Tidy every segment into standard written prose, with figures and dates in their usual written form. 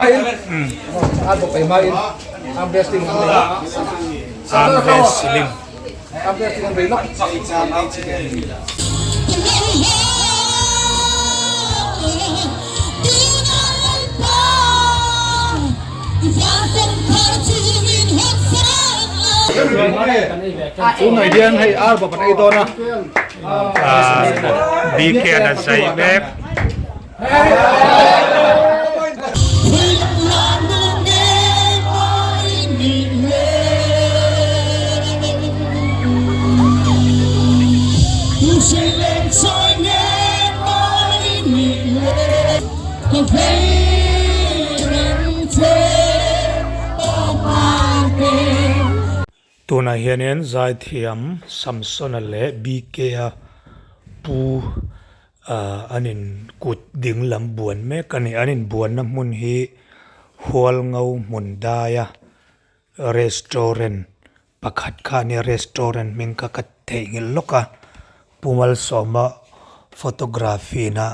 Arm wrestling. Tunah hian hei ar bawp an ei dawn a. BK an a zai mek. Tunah hianin Zaithiam Samsona leh BK-a pu ah an in kut ding lam buan mek a ni. An inbuanna hmun hi Hualngo hmun daia restaurant pakhat kha a nia. Restaurant hming kha ka theihnghilh lawk a, Pu Malsawma photography na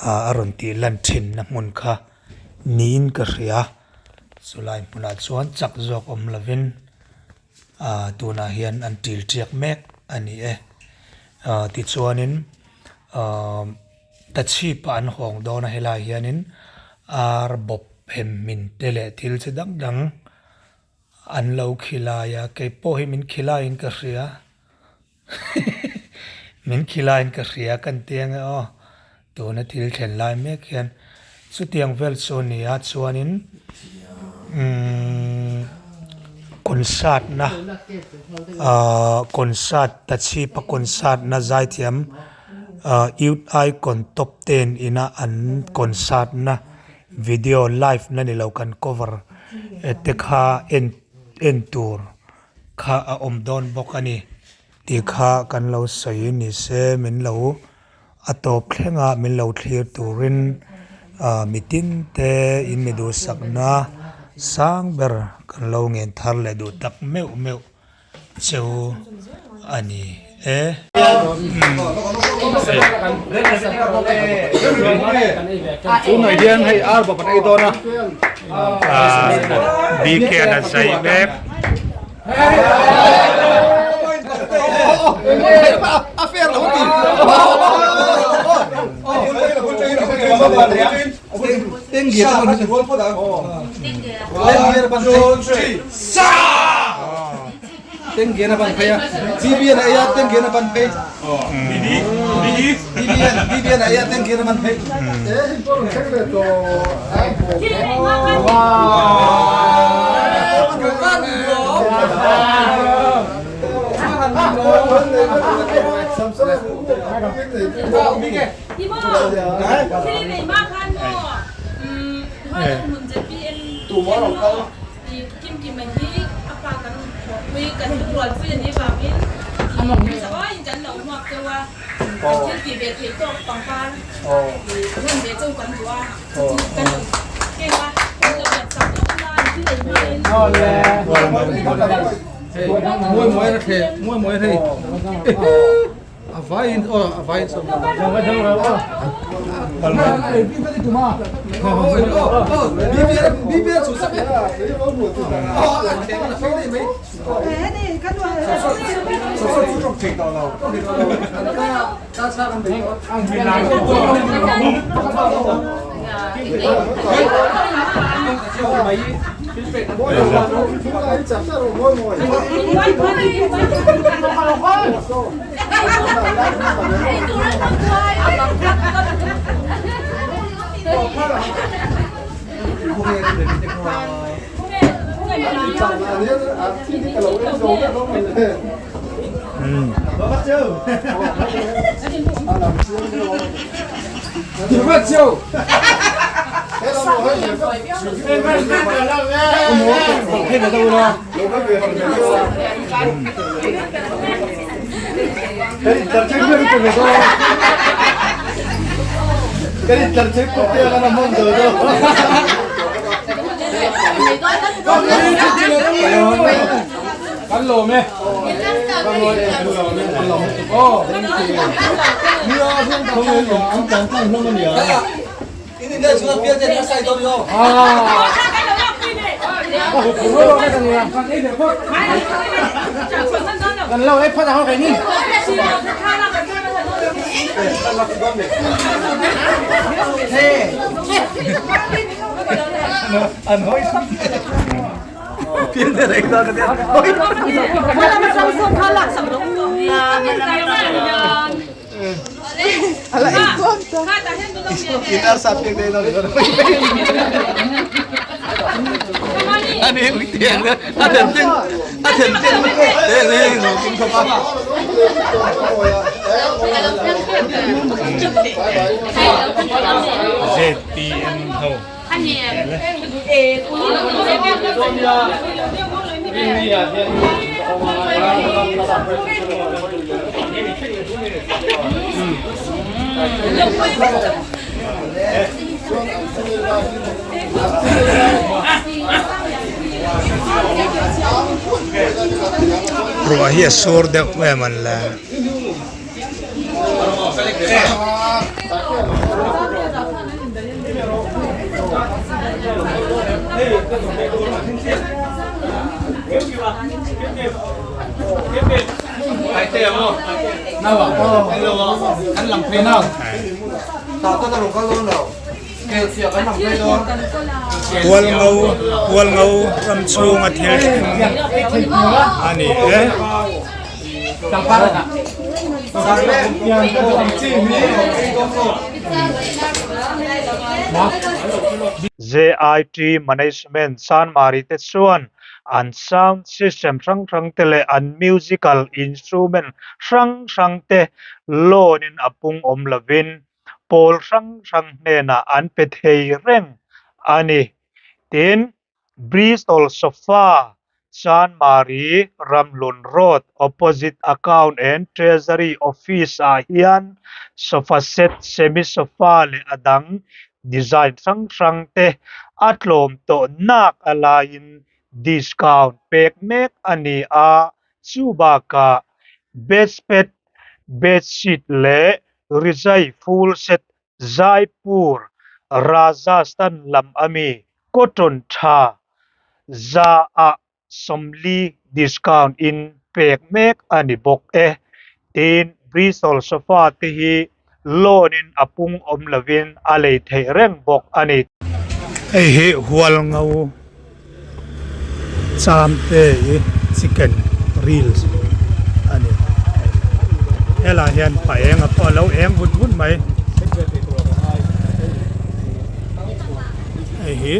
ah a rawn tih lan thinna hmun kha niin ka hria. Chulai hmunah chuan chak zawk awm lovin ah tunah hian an til tiak mek a ni e. Ah tichuanin ah tachhip ah an hawng dawn a helaiah hianin ar bawp hem hmin te leh thil chi dang dang an lo khilai a keipawh hi min khilaiin ka hria. Min khilaiin ka hria kan ti ange aw, tuna thil thlen lai mek hian chutiang vel chu a ni a, chuanin umm concert na ahh concert tachhipa concert na zaithiam ahh youth icon top ten ina an concert na video live na ni lo kan cover te kha en en tur. Kha a awm dawn bawk a ni tih kha kan lo sawi ni se min lo a tawp thlengah min lo thlir turin ah mitin te in mi duhsakna sang ber kan lo ngen thar leh duh tak meuh meuh cheu a ni e. Tunah hian hei ar bawp an ei dawn a. BK an a zai mek. Tenggen a ban phei a BBN a ei a tenggen a ban phei BBN BBN a ei a tenggen a ban phei Mawi mawi a thle mawi mawi a hei a vaiin aw a vaiin saw Kan lawm e. Kan lawm e. Aw. Nia, an tang tang hlawm a nia. ZPM ho Ruah hi a sur deuh em an le. Hualngo Hualngo ram chhunga thil thleng a ni e. JIT Management Chanmari te chuan an sound system hrang hrang te leh an musical instrument hrang hrang te loan in a pung awm lovin pawl hrang hrang hnenah an pe thei reng a ni. Tin, Bristol Sofa, Chanmari, Ramhlun Road, opposite Account and Treasury Office ah hian sofa set, semi sofa leh a dang design hrang hrang te a tlawm tawh nak a laiin discount pek mek a ni a, chu bakah bedspread, bedsheet leh rizai full set Jaipur, Rajasthan lam ami cotton tha za ah 40 discount in pek mek a ni bawk e. Tin, Bristol sofa te hi loan in a pung awm lovin a lei theih reng bawk a ni. Hei hi Hualngo Chamte i chicken reels a ni. Helai hian pa eng a pawh a lo eng vut vut mai. Hei hi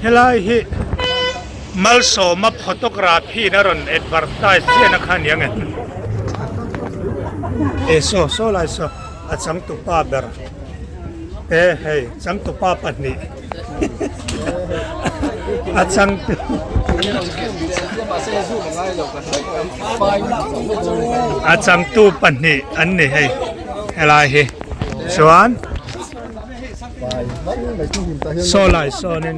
helai hi Malsawma photography in a rawn advertise chiah na kha ania nge. E saw saw lai saw a changtupa ber e hei changtupa pahnih. A changtu a changtu pahnih an ni hei helai hi chuan saw lai sawnin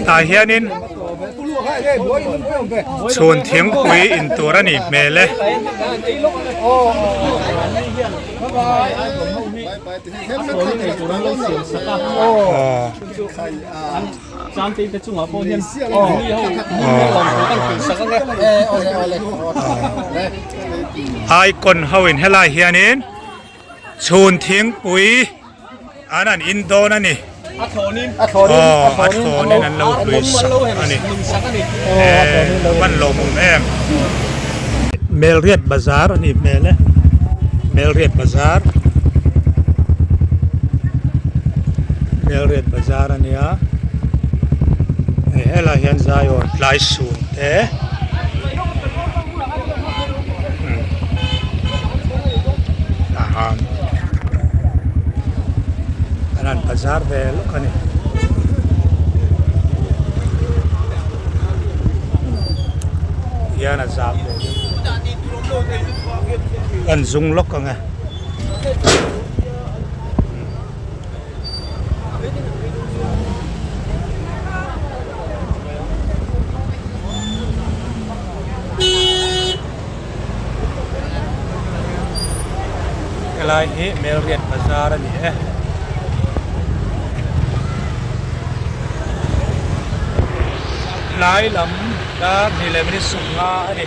Tah hianin chhun thingpui in tur a nih hmel e. Icon ho in helai hianin chhun thingpui an an in dawn a ni aw a thlawnin an lo hlui sak a ni eh van lawmawm em Melriat bazar a nih hmel e Melriat bazar Melriat bazar a nia. Hei helai hian Zion tlai sun te umm an han bazar ve lawk a ni. Hian a zam ve deuh an zung lawk ang e. Helai hi Melriat bazar a ni e. Tlai lam dar hnih leh minute sawmnga a ni.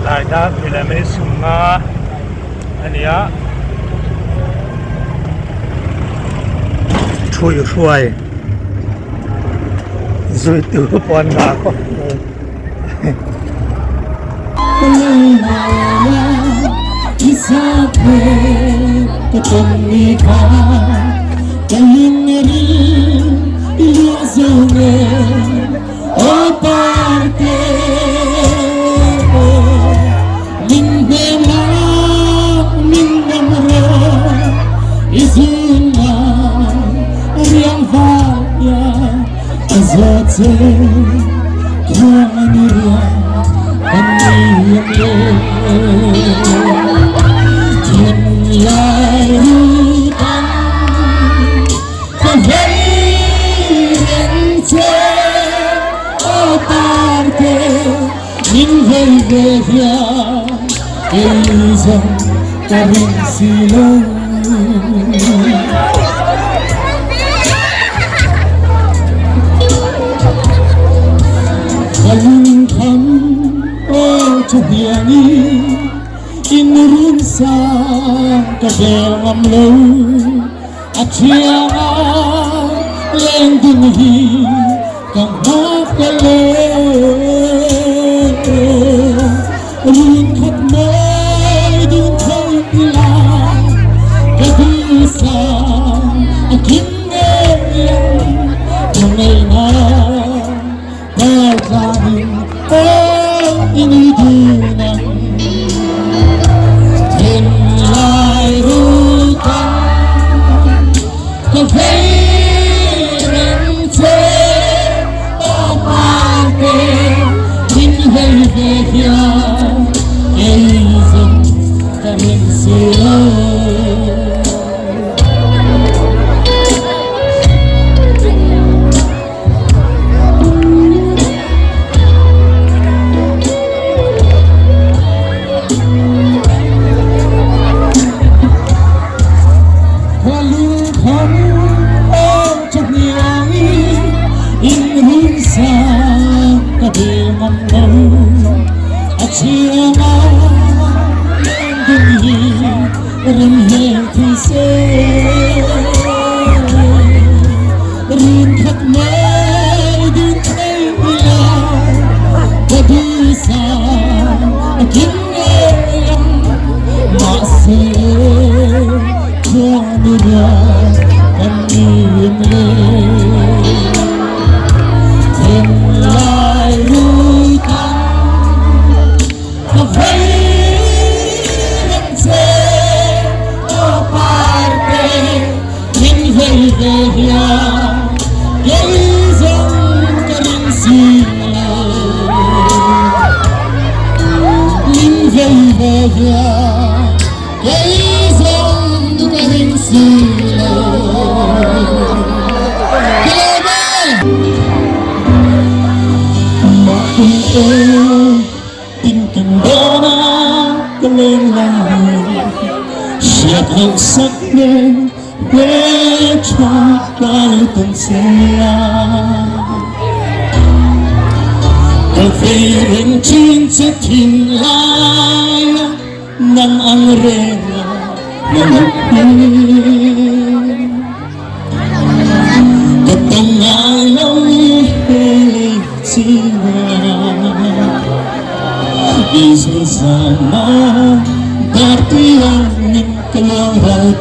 Tlai dar hnih leh minute sawmnga a ni a thuihhruai zui tur pawh an nghah khawp mai.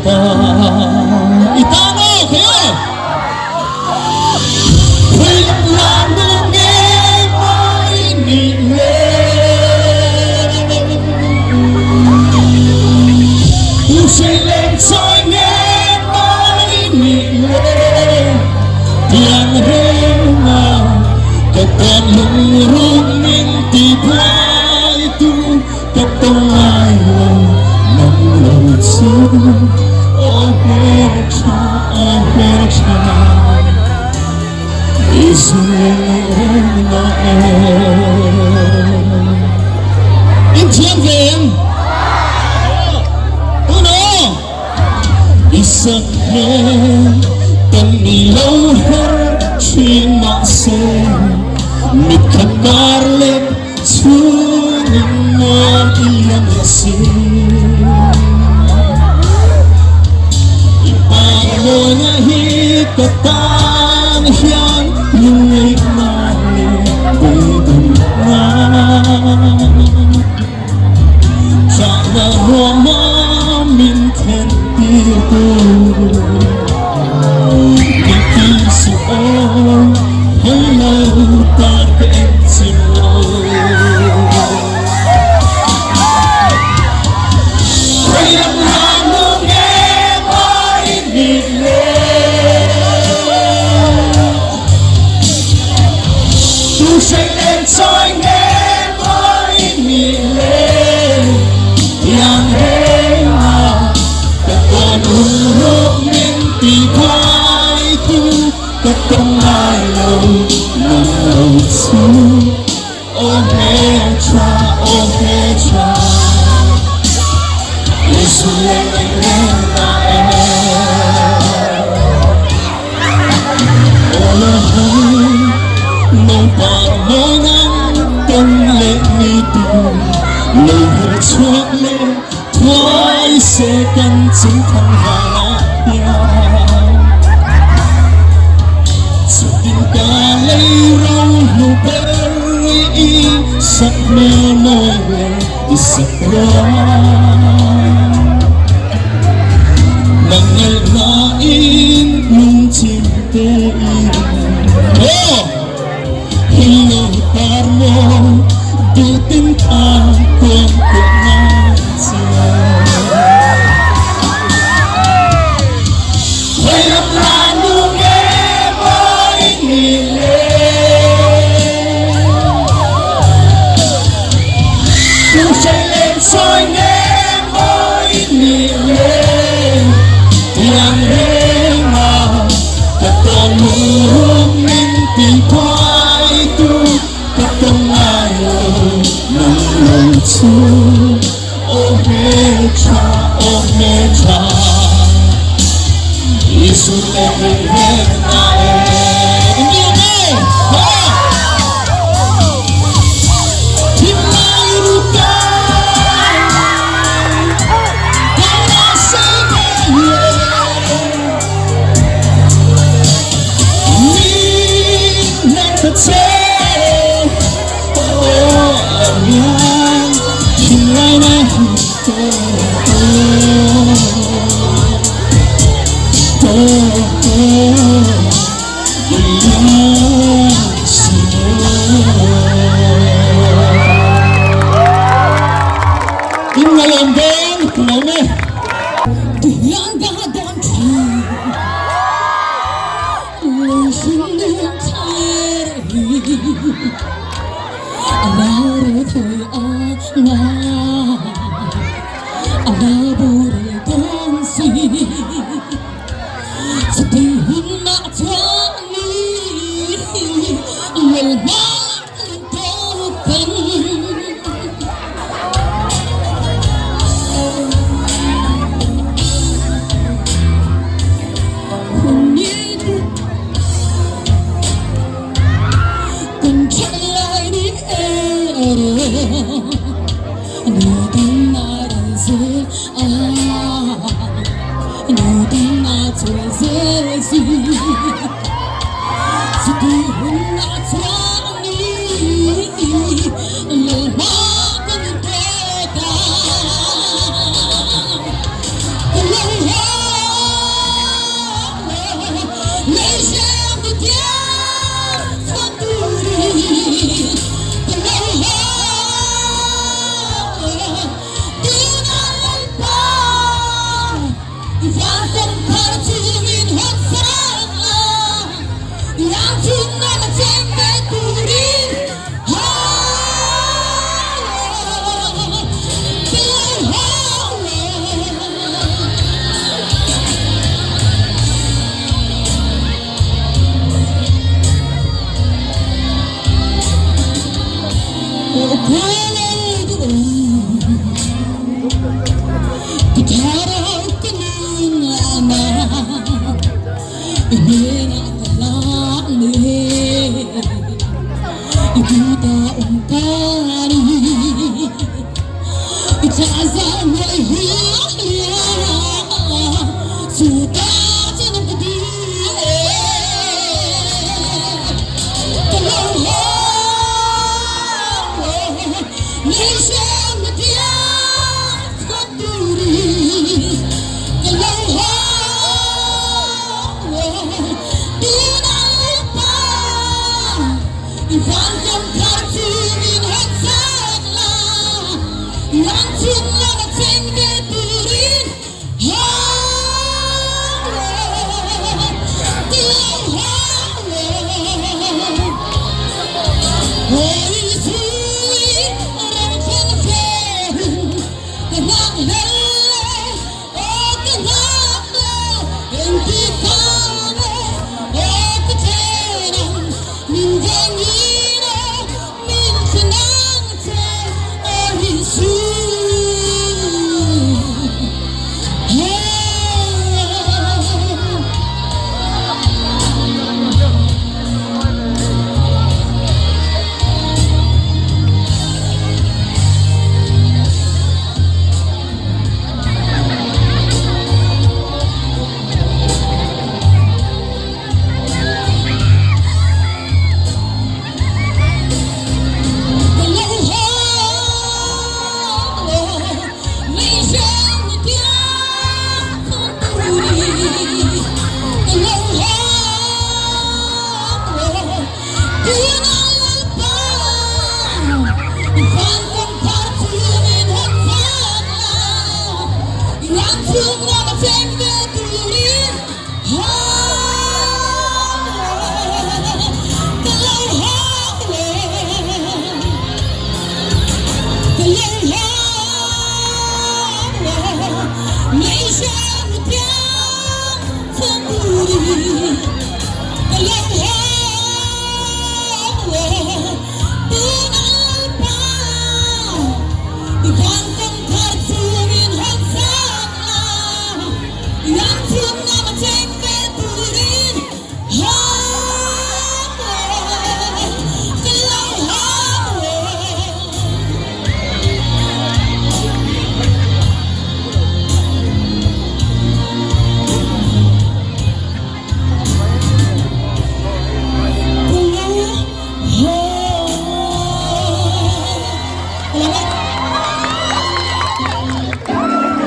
ta I tan aw khawi aw Khawi lam lam nu nge mai nih le Tu sei leng chawi nge mai nih le Tiang reng a ka tan lungruk min ti buai tu Ka tawng ngai lo nang lo chu Aw hmeltha aw hmeltha I zung na aw In thiam ve em? Tuna aw I sak hmel kan ni lo her thin mahse Mit khat kar leh Chhungin nuam i lian leh si. I parmawina hi ka tan hian lungngaihna leh beidawnna. Chahna ruahma min then tir tu. Min ti suh aw, hawi lo tan ka en chim lo. Khawi lam lam nu nge mai nih le? Tu hreih len chawi nge mai nih le? Tiang reng a ka tawn hun ruk min ti buai tu ka tawng ngai lo nang lo chu aw hmeltha aw hmeltha i zun leh reng reng na e aw la hawi naupang mawi nang tawn leh ni tu lo her chhuak leh Thuai se kan chung thang vanah hian Chutin ka lei ro hnu ber i sak hmel mawi leh i sak ruang Nang ngaihnain lungchim tein Aw! Hi lo tar maw duhtin kha kuang kuah ngai che. Khawi lam la nu nge maw i nih le? Tu hrei len chawi nge maw i nih le? Tiang reng a ka tawn lungrum min ti buai tu ka tawng ngai lo nang lo chu aw hmeltha aw hmeltha i sun leh reng reng na e India nge ha Thinlai ruka In ngaihawm dawn lo me.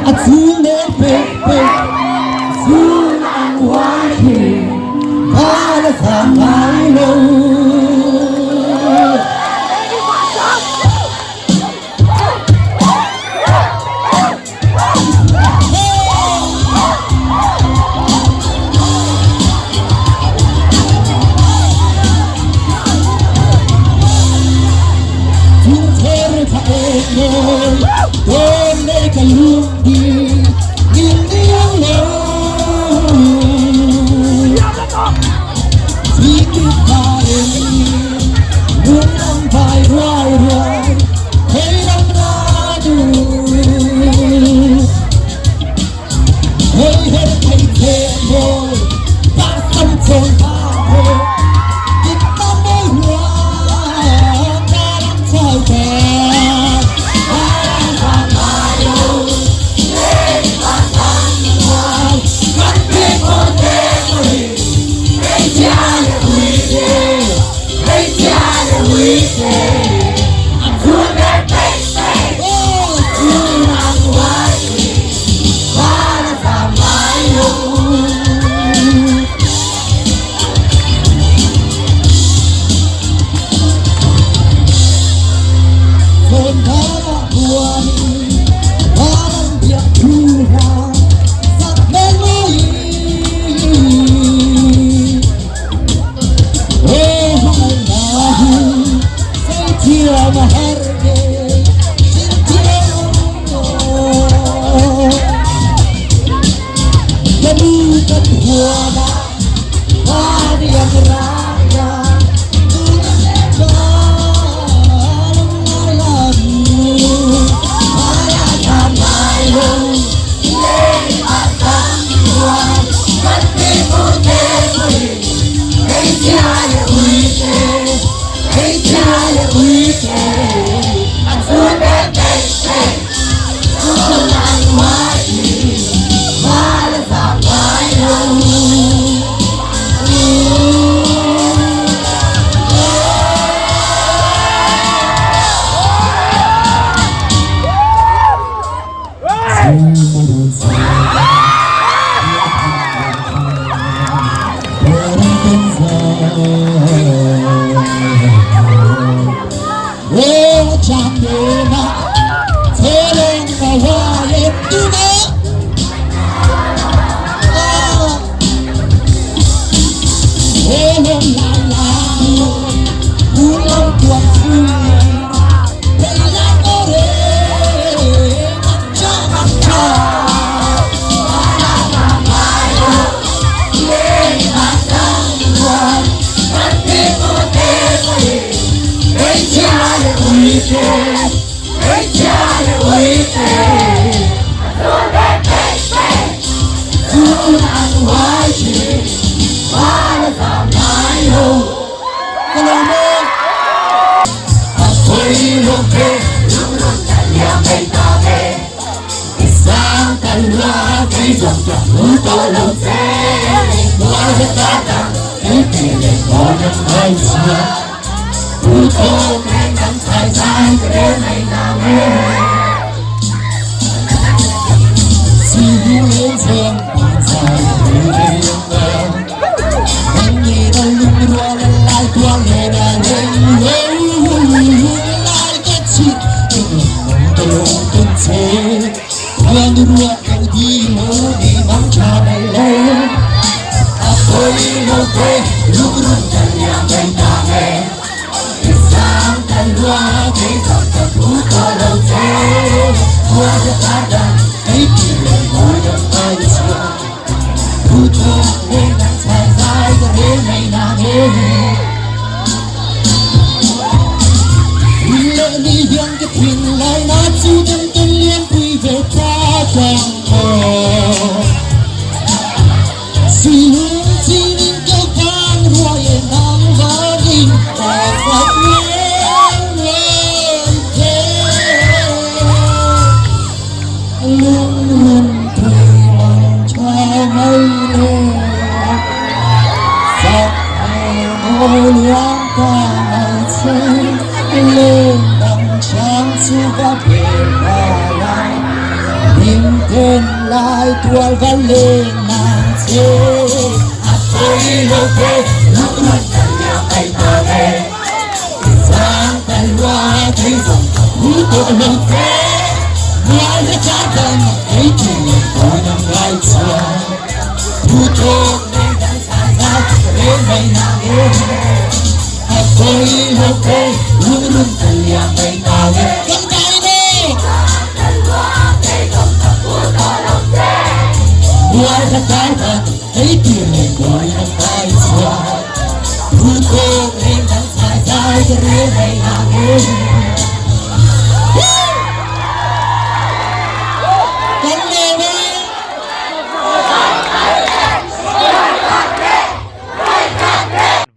A chhung nen pek pek zun ang huai hi van a zang ngai lo.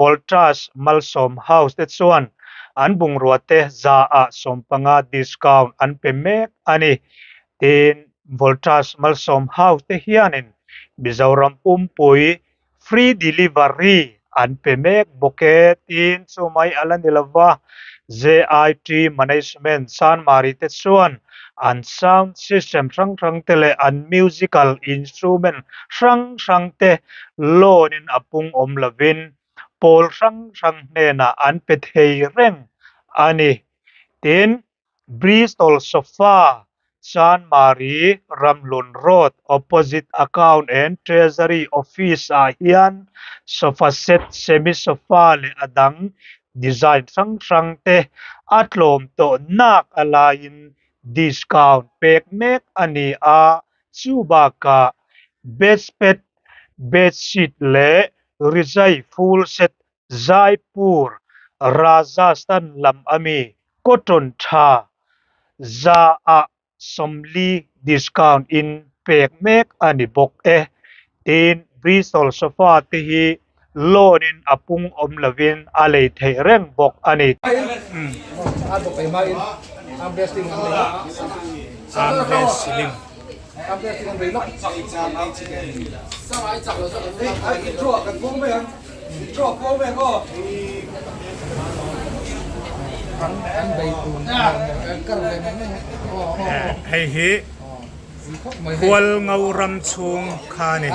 Voltas Malsawm House te chuan an bungrua te za ah 15 discount an pe mek a ni. Tin, Voltas Malsawm House te hianin Mizoram pumpui free delivery an pe mek bawk e. Tin, chumai a la ni lova, JIT Management Chanmari te chuan an sound system hrang hrang te leh an musical instrument hrang hrang te loan in a pung awm lovin pawl hrang hrang hnenah an pe thei reng a ni. Tin, Bristol Sofa, Chanmari, Ramhlun Road, opposite Account and Treasury Office ah hian sofa set, semi sofa leh a dang design hrang hrang te a tlawm tawh nak a laiin discount pek mek a ni a, chu bakah bedspread, bedsheet leh rizai full set Jaipur, Rajasthan lam ami cotton tha 40% discount in pek mek a ni bawk e. Tin, Bristol sofa te hi loan in a pung awm lovin a lei theih reng bawk a ni. Hei hi Hualngo ram chhung kha a ni.